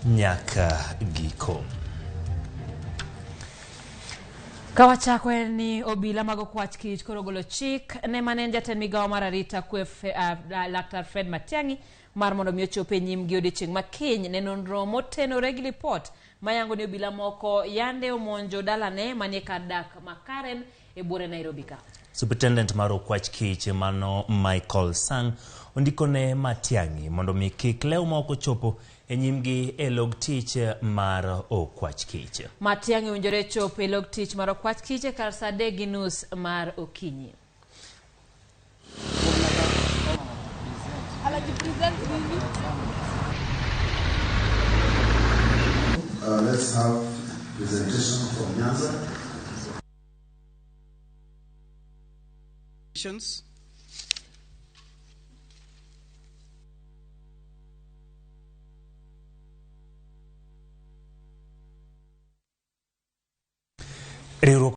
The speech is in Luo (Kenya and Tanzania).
nyaka giko. Ka wachako en ni obila mag okwach kich koro ogolo chik ne mane en jatend migawo mar arita kwe Laktar Fred Matiang'i mar mondo mi ochop e nyimgi odiochieng' ma kiny ne nonro motenore gi lipot mayango ni obila moko yande omonjo dalane manie kar dak ma Karen e buore Nairobi ka. Superintendent mar okwach kich mano Michael Sang ondikone Matiang'i mondo mi kik lew ma ok ochopo e nyimgi e log tich mar okwach kich. Matiang'i owinjore chopo e log tich mar okwach kich e kar saa 3:30 mar okinyi. Let's have presentation from Nyanza. Riwruok